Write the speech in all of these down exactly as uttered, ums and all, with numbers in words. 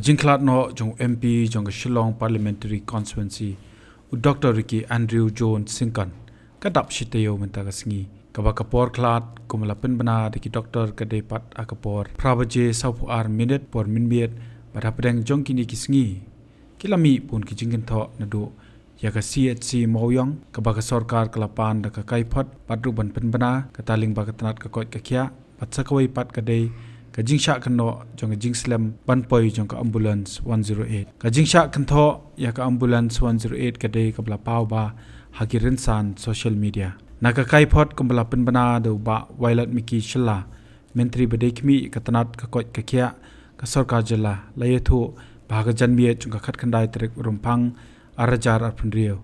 Jingkhlad noh jong u M P jong ka Shillong Parliamentary Constituency, u Doctor Ricky Andrew Jones Syngkon, ka dap shi taïew mynta ka sngi, kaba ka por khlad kumba la pynbna da ki doktor ka dei pat ha ka por phra baje sawphew ar minit por mynmiet, bad hapdeng jong kine ki sngi ki la mih bun ki jingkynthoh naduh ïa ka C H C Mawïong, kaba ka sorkar ka la pan da ka kaiphod bad ruh ban pynbna, kata lyngba ka tnat ka koit ka khiah, bad sa kawei pat ka dei ka jingshah kynnoh jong ka jingslem ban poi jong ka ambulance one zero eight. Ka jingshah kynthoh ïa ka ambulance one zero eight ka dei kaba la paw bha ha ki rynsan social media. Na ka kaiphod kumba la pynbna da u Bah Wailadmiki Shylla, Myntri ba dei khmih ka tnat ka koit ka khiah ka sorkar jylla, la ïathuh ba ha ka janmiet jong ka khatkhyndai tarik u Rymphang arhajar arphew hynriew,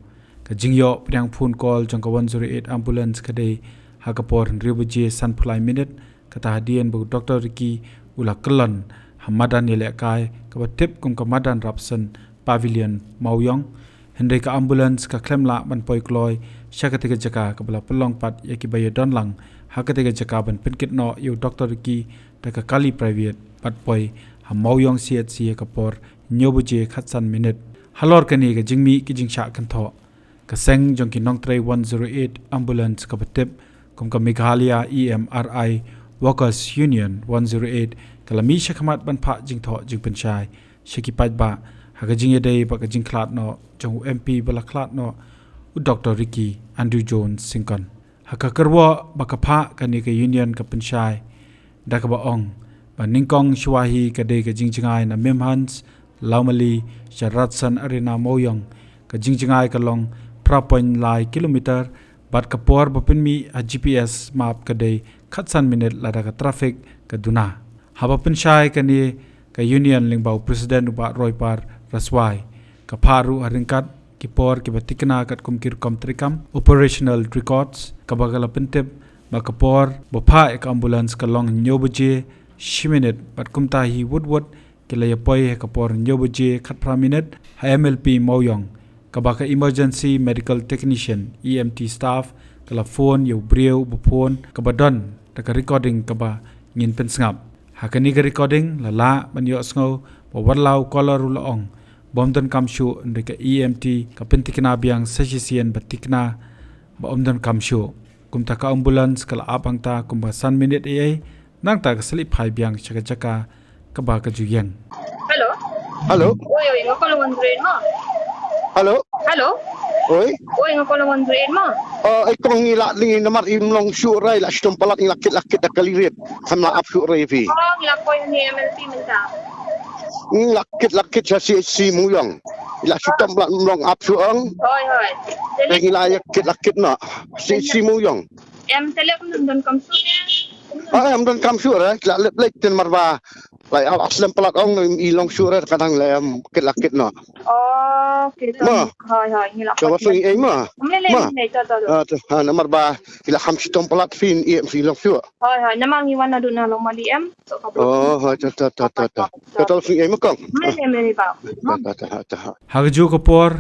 ka jingïoh pdiang phone call jong ka one zero eight ambulance ka dei ha ka por hynriew baje sanphew lai minit, kata hadien ba u Doctor Ricky u la kyllon ha madan ïalehkai kaba tip kum ka madan Rabson Pavilion, Mawïong. Hynrei ka ambulance ka khlem lah ban poi kloi sha katei ka jaka, kaba la pynlong pat ïa kiba ïadon lang ha katei ka jaka ban pynkit noh ïa u Doctor Ricky da ka kali private bad poi ha Mawïong C H C ha ka por hynñiew baje khatsan minit. Halor kane ka jingmih ka jingshah kynthoh, ka seng jong ki nongtrei one zero eight ambulance kaba tip kum ka Meghalaya E M R I Workers Union one zero eight ka la mih shakhmat ban phah jingthoh jingpynshai sha ki paidbah ha ka jingïadei bad ka jingkhlad noh jong u M P ba la khlad noh, u Doctor Ricky Andrew Jones Syngkon. Ha ka kyrwoh ba ka phah, kane ka union ka pynshai da kaba ong ba nyngkong shuwa hi ka dei ka jingjngai na Mimhans, Lawmali sha Radson Arena, Mawïong. Ka jingjngai ka long phra point lai kilometer bad ka por ba pynmih ha G P S map ka dei khatsan minit lada ka traffic ka duna. Haba pynshai kane ka union lyngba u president u Bah Roypar Raswai, ka phah ruh ha ryngkat ki por kiba tikna katkum ki rukom treikam, operational records, kaba ka la pyntip ba ka por ba phah ïa ka ambulance ka long hynñiew baje shi minit bad kumta hi wut wut ki la ïapoi ha ka por hynñiew baje khatphra minit ha M L P Mawïong, kaba ka emergency medical technician, E M T staff, ka la phone ïa u briew ba phone, kaba don da ka recording kaba ngin pynsngap. Ha kane ka recording la lah ban ïohsngew ba wat la u caller u la ong ba ym donkam shuh, hynrei ka E M T ka pyntikna biang sa shisien ba tikna ba ym donkam shuh. Kumta ka ambulance ka la ap hangta kumba san minit ei ei, nangta ka sa leit phai biang sha ka jaka kaba ka ju ïeng. Hello. Hello. Oi, oi, nga call one zero eight mo. Hello. Hello. Oi. Oi, nga call one zero eight mo. Oh, i kong, ngi la, ngi namar im long shuh re, la shitom palat, ngi la kit, la kit da kali rit. Kham la ap shuh re phi. Oh, ngi la poi ni M L P mynta. Ngi la kit, la kit sha C H C Mawïong. La shitom palat, im long ap shuh ong. Hoi, hoi. Te ngi la ïa kit, la kit noh C H C Mawïong. Em, te leh kum donkam shuh ne? Ah, em donkam shuh re, la lep lek ten marba. Lai au aslem palat ong, i long shuh re, kadang la em kit la kit noh. Oh, okay. Mo. Hoi, hoi, ngi la. Ka wat sing ei mo. Mele, mele, to, to, to. Ah, to, ha, namar ba i la kham shitom palat phin i em phi long shuh. Hoi, hoi, namar ngi wan naduh na Lawmali em. To ka. Oh, hoi, to, to, to, to, to. To, to sing ei mo kong. Mele, mele ba. To, to, to, to. Ha kajuh ka por,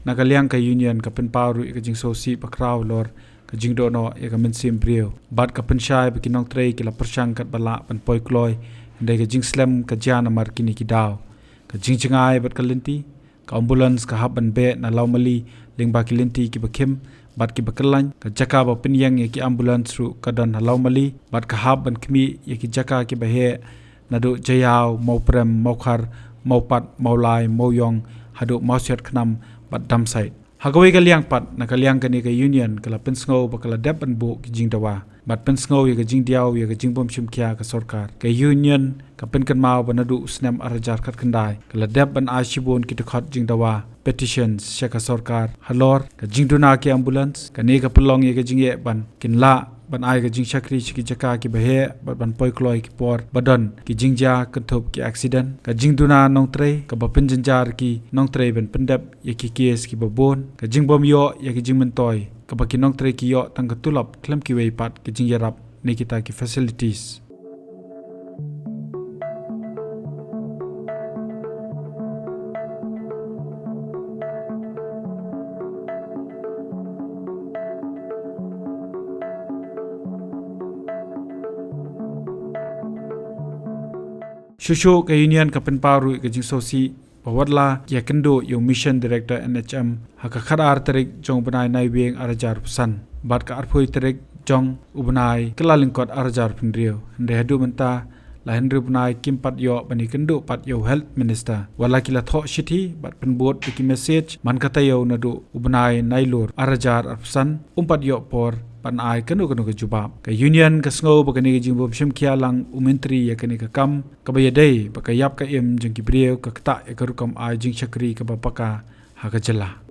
na ka liang ka union ka pynpaw ruh ïa ka jingsngewsih bakhraw halor ka jingdoh noh ïa ka mynsiem briew bad ka pynshai ba ki nongtrei ki la pyrshang katba lah ban poi kloi, hynrei ka jingslem ka jia namar kine ki daw. Ka jingjngai bad ka lynti, ka ambulance ka hap ban beh na Lawmali lyngba ki lynti kiba khim bad kiba kyllaiñ. Ka jaka ba pynïeng ïa ki ambulance ruh ka don ha Lawmali bad ka hap ban khmih ïa ki jaka kiba heh naduh Jaïaw, Mawprem, Mawkhar, Mawpat, Mawlai, Mawïong, haduh Mawsiat Khnam bad Damsait. Ha kawei ka liang pat, na ka liang kane ka union ka la pynsngew ba ka la dep ban buh ki jingdawa bad pynsngew ïa ka jingdiaw ïa ka jingbym shim khia ka sorkar. Ka union ka pynkynmaw ba naduh u snem arhajar khatkhyndai ka la dep ban ai shibun ki dkhot jingdawa, petitions, sha ka sorkar halor ka jingduna ki ambulance. Kane ka pynlong ïa ka jingeh ban kin lah ban ai ka jingshakri sha ki jaka kiba heh bad ban poi kloi ki por ba don ki jingjia kynthup ki accident. Ka jingduna nongtrei kaba pynjynjar ki nongtrei ban pyndep ïa ki case kiba bun. Ka jingbym ïoh ïa ki jingmyntoi kaba ki nongtrei ki ïoh tang ka tulop khlem kiwei pat ki jingïarap ne kita ki facilities. Shuh shuh ka Union ka pynpaw ruh ïa ka jingsngewsih ba wat la ïakynduh ïa u Mission Director N H M ha ka khatar tarik jong u bnai Naiwieng arhajar arphew san bad ka arphew tarik jong u bnai Kyllalyngkot arhajar arphew hynriew. Hynrei haduh mynta la hynriew bnai kim pat ïoh ban ïakynduh pat ïa u Health Minister. Wat la ki la thoh shithi bad pynbud da ki message, man ka taïew naduh u bnai Nailur arhajar arphew san, um pat ïoh por ban ai kano kano ka jubab. Ka Union ka sngew ba kane ka jingbymshim khia lang u Myntri ïa kane ka kam kaba ïadei bad ka ïap ka im jong ki briew, ka ktah ïa ka rukom ai jingshakri kaba paka ha ka jylla.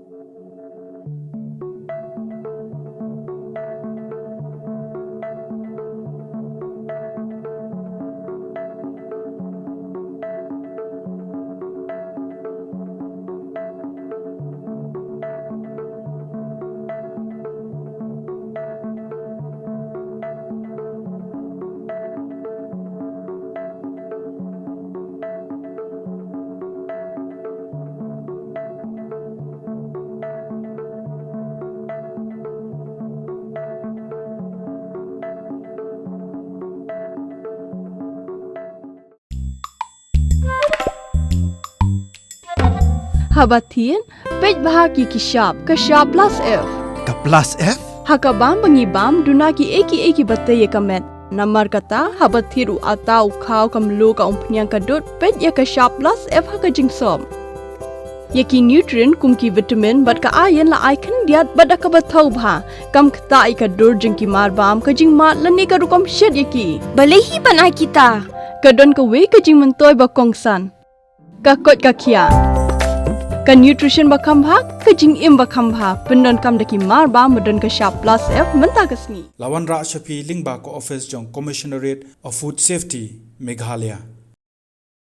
Haba thied, peit bha ïa ki shap, ka shap plus F. Ka plus F? Ha ka bam ba ngi bam, duna kiei kiei kiba tei ïa ka met. Namar kata, haba thied u atta, u khaw, ka mluh, ka umphniang, ka dud, peit ïa ka shap plus F ha ka jingsop. Ïa ki nutrient kum ki vitamin bad ka iron la ai khyndiat bad da kaba thaw bha, kam ktah ïa ka dur jong ki marbam, ka jingmad lane ka rukom shet ïa ki. Balei hi ban ai kita? Ka don kawei ka jingmyntoi ba kongsan. Ka koit ka khiah. Ka nutrition ba kham bha, ka jingim ba kham bha, pyndonkam da ki marbam ba don ka shap plus F mynta ka sngi. La wanrah sha phi lyngba ka office jong Commissionerate of Food Safety, Meghalaya.